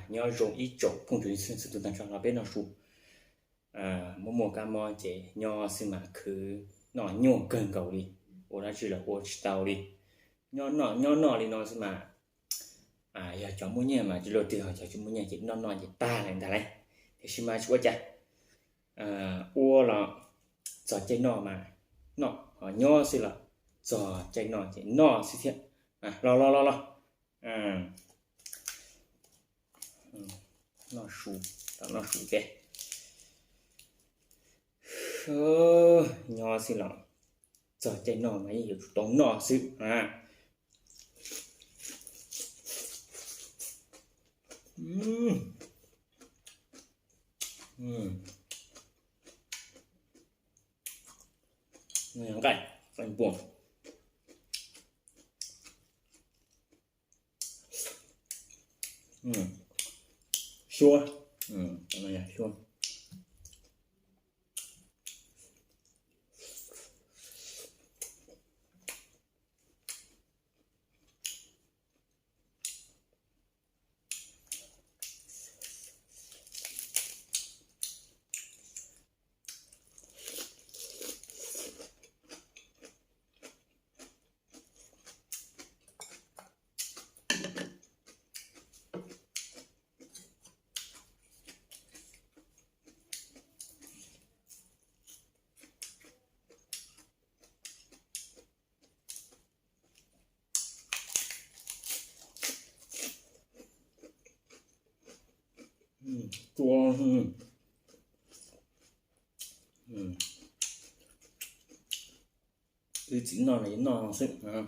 Nyob zoo ib tsoom phooj ywg txhua tus tag nrho los peb noj su. Muaj muaj kab mob ces nyob xwb mas khwv noj nyuaj kawg nkaus li, ua dab tsi los ua tsis tau li. Nyob noj nyob noj li no xwb mas, yog cov muaj nyiaj mas tsis luag twg, cov tsis muaj nyiaj ces noj noj ces tag lawm ntag lauj. Tiam sis mas tsis ua cas, ua los txog caij noj mas noj, ho nyob xwb los txog caij noj ces noj xwb thiab. Los los los los, noj su, noj su thiab. Nyob xwb los txog caij noj mas yeej yuav tsum tau noj xwb. Nqaij, nqaij npua, xyuab, xyuab. Tua, ib txwm noj no noj xwb.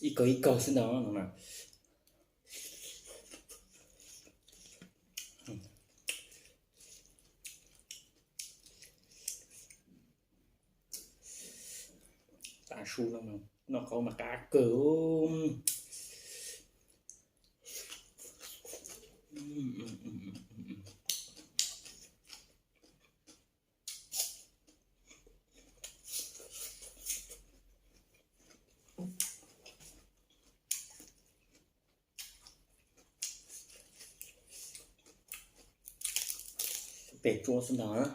Ib kaug ib kaug xwb ntag no na. Tav su no noj qhauv mas qab kawg. Pem tsuab xwb ntag.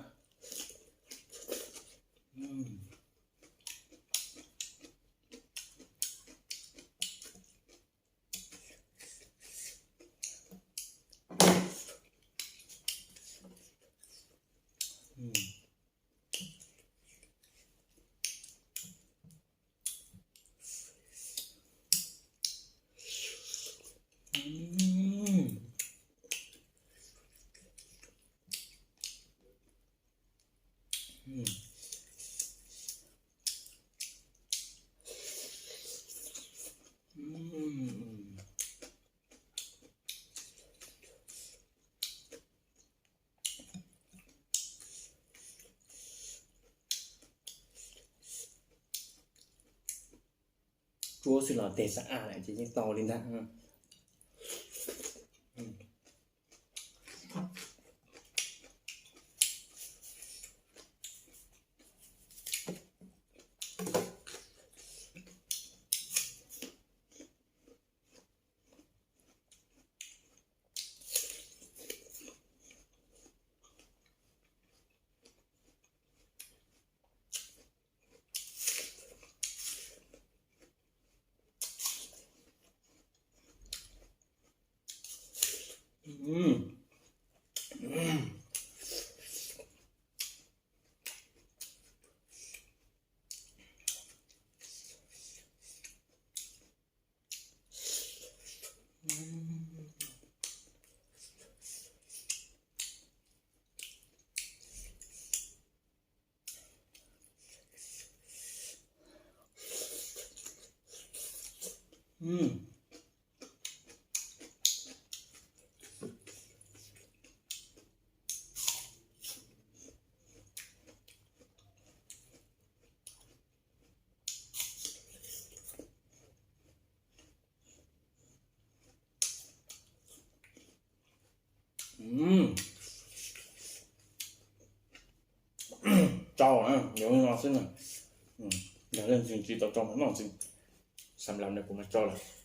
Tsuab xwb los tes xav aj lawm ces yeej tau li ntag. Tsau, yuav no xwb na. Yog leej twg tsis tau tsau mas noj tsis, xam lam no kuv mas tsau lawm.